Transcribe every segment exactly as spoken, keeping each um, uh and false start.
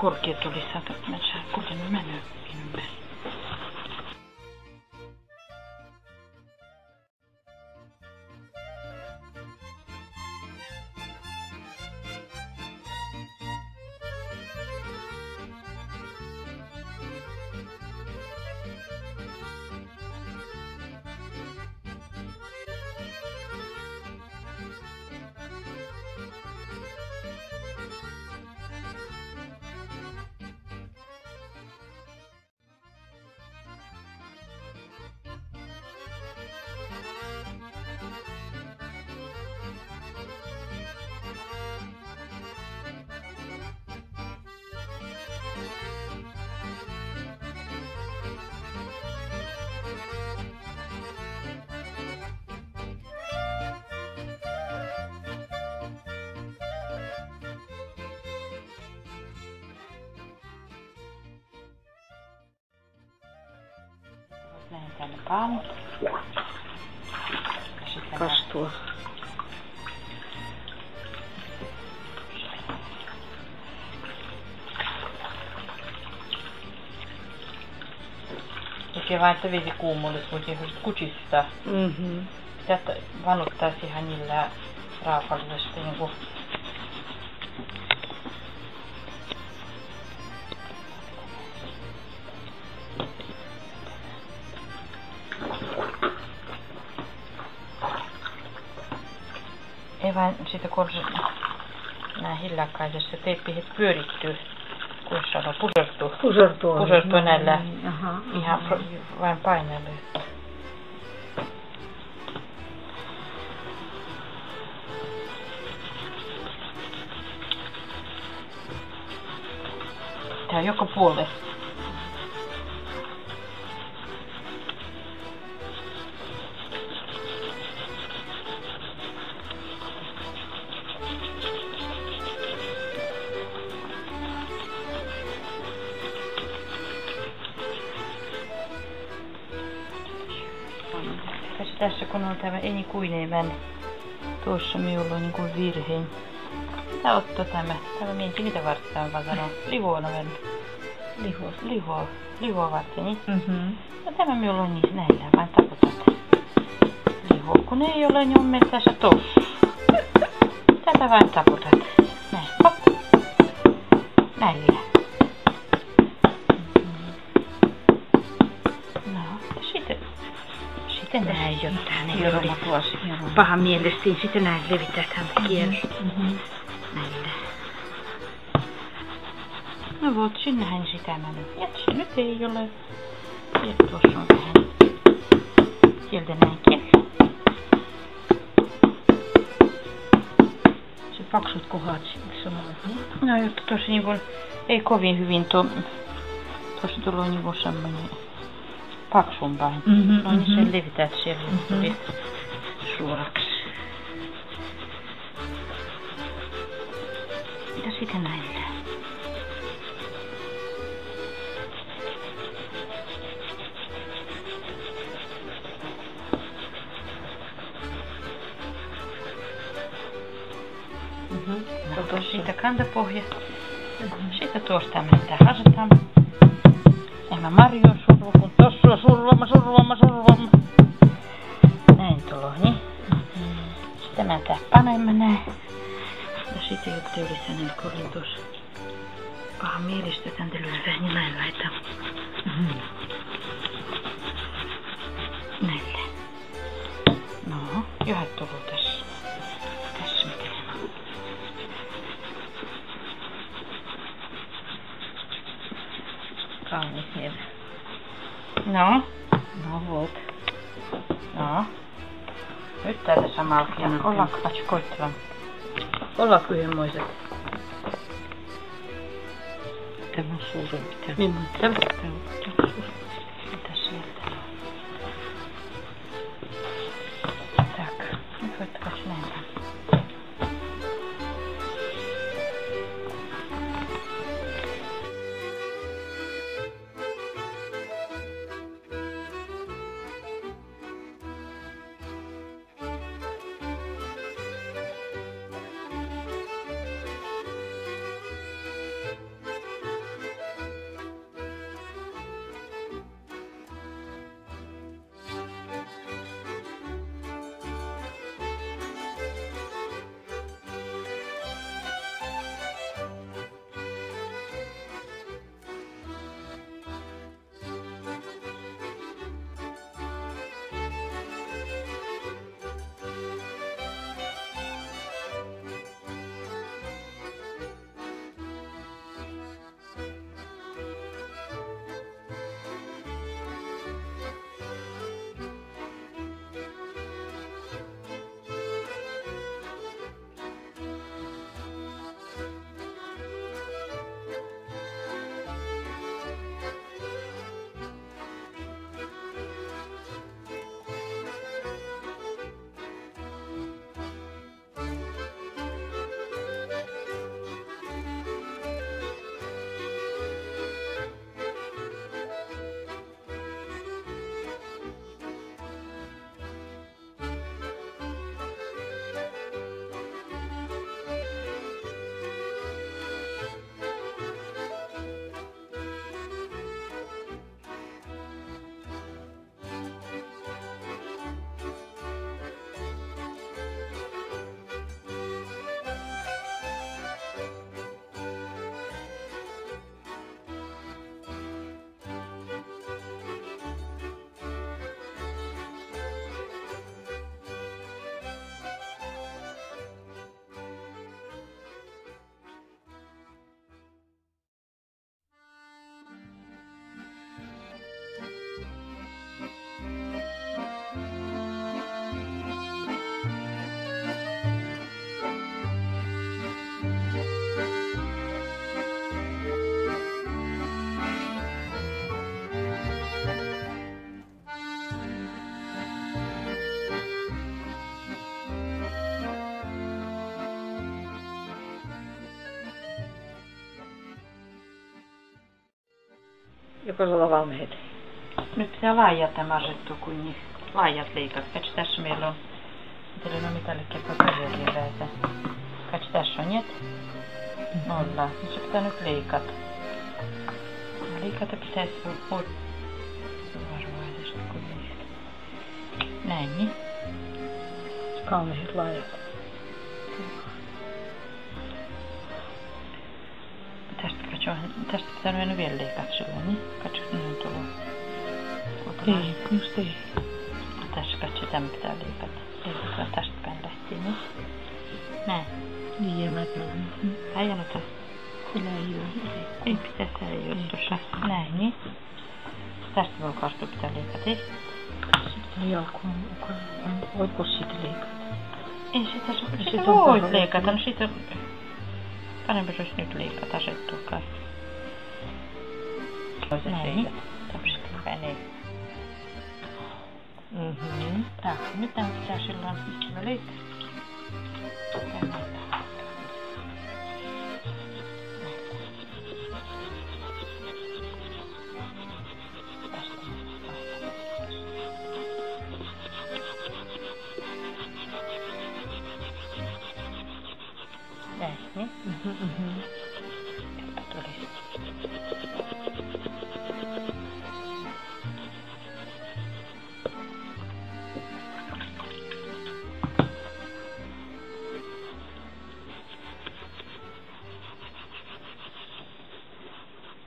Korkeat oli sata, mä saan kuitenkin mennä. Näin tänne paan. Kastua. Ja keväänt vii kuumolis, mut kutistaa. Mhm. Pitää vanuttaa sii ihan illää raafalvesta, niin kuin. Ei vaan sitten, kun nää hillakkaisessa teippi, et pyörittyy, kun sanoo, pusertuu. Pusertuu. Pusertuu näillä. Niin, aha, ihan, aha, joo. Vaan painellut. Tää on joka puolella. Kas tässä kun on tämä eni kuinevän, tuossa minulla on niin kuin virhe. Mitä Otto tämä? Tämä minkä, mitä varten vaan sanoo? Lihoa vaan. Lihoa. Lihoa. Lihoa varten, niin? Mhm. No tämä minulla on niin näillä, vaan taputat. Lihoa, kun ei ole niin mun mielestä tuossa. Tätä vaan taputat. Näin, hop. Näillä. No, sitten, sitten näin jotain. Jorma tuossa, jorma. Paha mielestä, sitten näin levitään tähän kierros. Mhm. Näin. No vot, sinnehän sitä mä nyt. Ja se nyt ei ole. Ja tuossa on vähän. Sieltä näin kierros. Se paksut kohat sitten samaan. No, jotta tossa niin kun, ei kovin hyvin tuo, tossa tulo niin kun semmonen paksumpaa. Mhm, no niin, mhm. Se levität sieltä, mhm, tuli suoraksi. Ja sitten näin. Mhm. No, tuossa. Sitten kantapohja. Mhm. Sitten tuosta me tää hasetaan. Emma Marjo survo, kun tuossa survama, survama, survama. Näin tulo, niin. Mhm. Sitten mä tää panemme näin. Ja sitten jotta yli sen korin tuossa. Paha mielestä tän te lyhyen, niin näin laitan. Mhm. Näin. No, johan tulo tässä. Tässä miten. Kaunis niitä. No. No, vot. No. Nyt tää samalla. Ollaanko koittavan? Ollaanko yhden muisat? Tämä on suurempi. Tämä. Niin, mutta tämä on suurempi. Mitä sieltä? Tak. Nyt voit katsoa näin. Jokos ollu valmehit? Nyt pitää laajat täämmöiset tukunni. Laajat leikat. Katso, tässä meillä on. Teillä on mitään leikat, kun perheet. Katso, tässä on jet. Nolla. Nyt se pitää nyt leikata. Leikata pitäisi pu-, pu-, varovaisesti, kun leikata. Näin, niin. Kauniit laajat. Tästä katso, tästä pitää mennä vielä leikata silloin, niin? Katso, niin tuolla. Ei, just ei. Tässä katso, tämä pitää leikata. Leikata tästä päin lähtien, niin? Näin. Niin, ja mä tulen. Ai, anna. Sillä ei ole. Ei pitäisi, ei ole tuossa. Näin, niin. Tästä voi karttua pitää leikata, ei? Sitten ei ole, kun, kun, kun, voi kun siitä leikata. Ei sitä saa, ei sitä voi leikata, no siitä on parempi, jos nyt leikata, se tuo kai. Näin, niin. Tämmöiset päin, niin. Mhm. Tää, nyt tää pitää silloin, no leikata. Näin, niin? Mhm, mhm.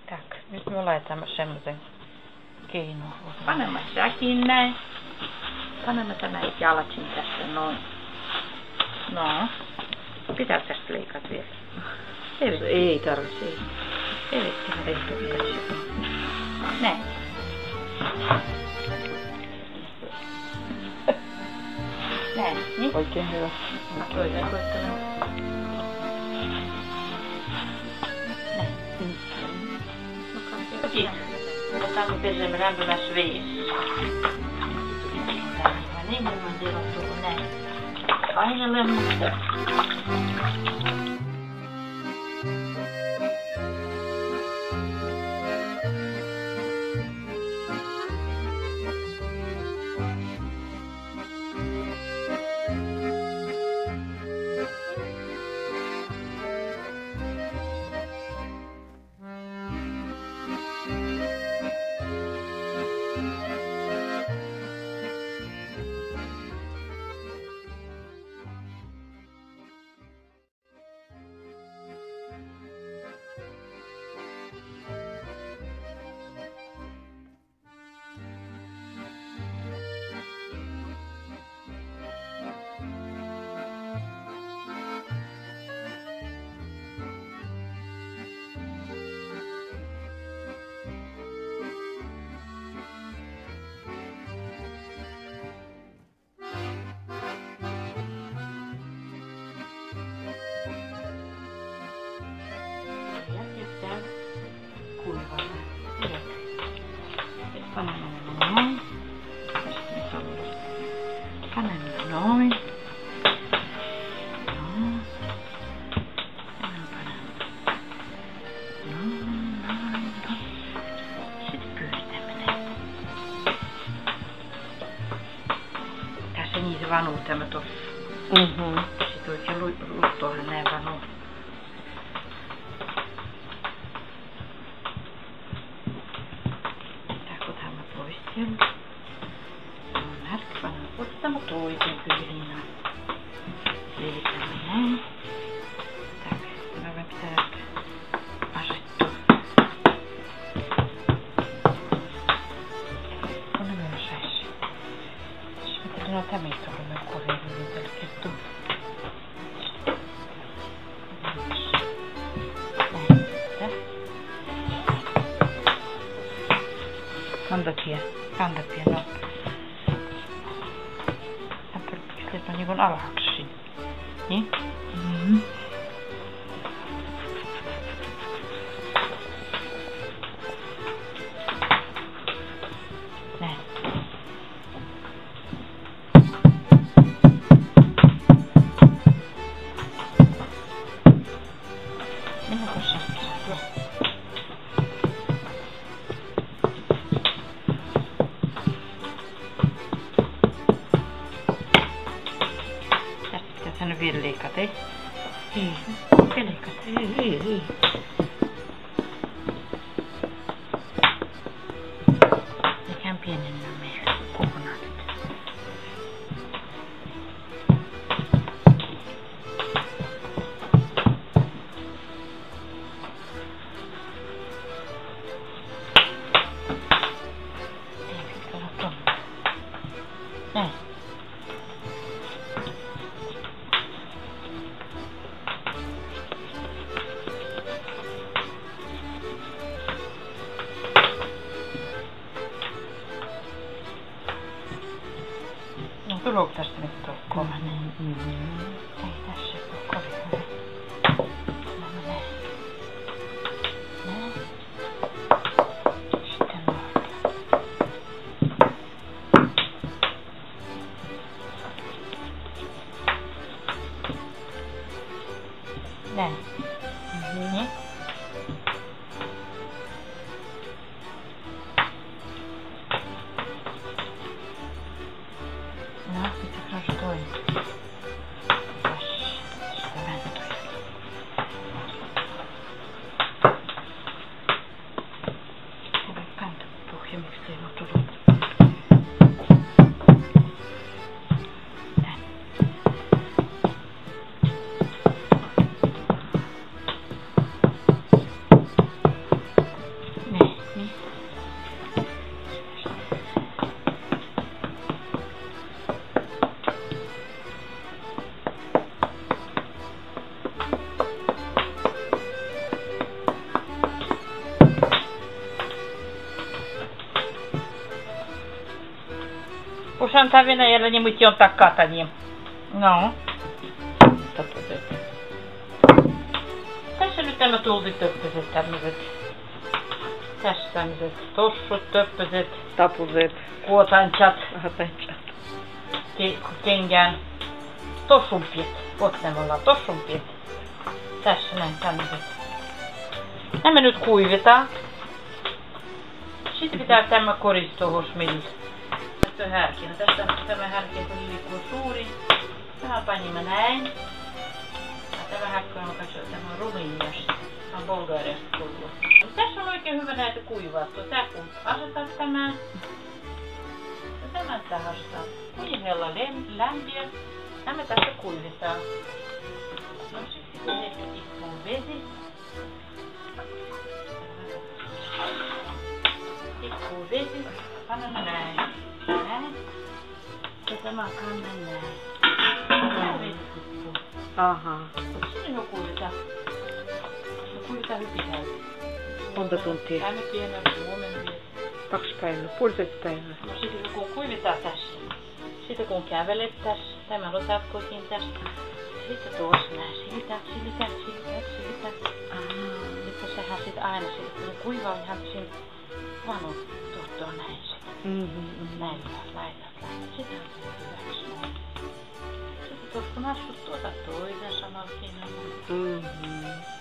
Tak, nyt me laitamme semmoisen keinoin. Panemme säkin näin. Panemme tämän jalatsin tästä noin. No. Pitää tästä leikata vielä. Ei, ei tarvitse. Ei, ei, ei, ei. Näin. Näin, niin? Oikein hyvä. Oikein hyvä. Näin. Otetaan pesäämme lämpimäs vees. Näin, ilman tilottua näin. Painelemme. Ja jätetään kuivamaan. Panemme näin. Tästä nyt on. Panemme noin. Joo. Ja mä panen. Noin, noin, noin. Sitten pyöritämme näin. Tässä niin se vanuu tämä tuossa. Mhm. Sitten oikein lu-, luttohan näin vanuu. Tako tämä pois sieltä. Mun härkkä panna ottama toisen kylin. Levitämme näin. Tak, no me pitää asettua. Kun ne myös sais. Sitten pitää no tämä ei tule me korjaa, niin täällä kertoo. Kandatie, kandatie, no. Tämä on niin kuin alhaksi. Niin? Mhm. Näin. Minä tuossa. Ei, ei, ei. Ikään pienennämme kokonaan. Näin. No, tuloks tästä nyt tuohon? Mm, mm. Ei tässä ole kovin hyvä. No, näin. Näin. Sitten noin. Näin. Mhm. No, mitä se toi? Tässä. Tässä on vähän toi. Kantapää pohja, miksi ei ole tullut? Näin. Näin, niin. Pus ša täännä venäjällä, niin muitti on takkata, niin. No. Tapuzet. Tässä nyt nämä tultit töppöset tämmöset. Tässä tämmöset tossut töppöset. Tapuzet. Kuotančat. Aha, tančat. Ke-, kengän. Tossun piet. Vuot nämä ollaan tossun piet. Tässä näin tämmöset. Nämä nyt kuivetaan. Sitten pitää tämä koristuhus mil. Tästä on härki. No, tästä on tämä härki, kun liikkuu suuri. Tämä panimme näin. Ja tämä häkkö on kanssa, tämä on Rumiiniasta. Tämä on Bulgariasta tullut. No, tässä on oikein hyvä näitä kuivaa. Tuo tää kun asetaan tämä. Ja tämä tää asetaan. Kuivella lem-, lämpiä. Nämä tässä kuivetaan. No sitten kun ne tippuu vesi. Tippuu vesi. Panna näin. Näin. Ja tämä kannan näin. Näin vesi tippuu. Aha. Sitten me kuivetaan. Me kuivetaan hyvin. Monta tuntia? Tämä pienä huomenna. Kaksi päivää, puoli päivää. No sitten kun kuivetaan tässä. Sitten kun kävelet tässä, tämä on tarkoitin tässä. Sitten tuossa näin, silität, silität, silität, silität. Aa. Nyt kun sehän sitten aina, sitten kun kuivaa ihan sinne vano tuottoon näin sitten. Mhm, mhm. Näin laitat, laitat. Sitten on hyväksi näin. Sitten tuossa kun astut tuota toisen samalkin. Mhm.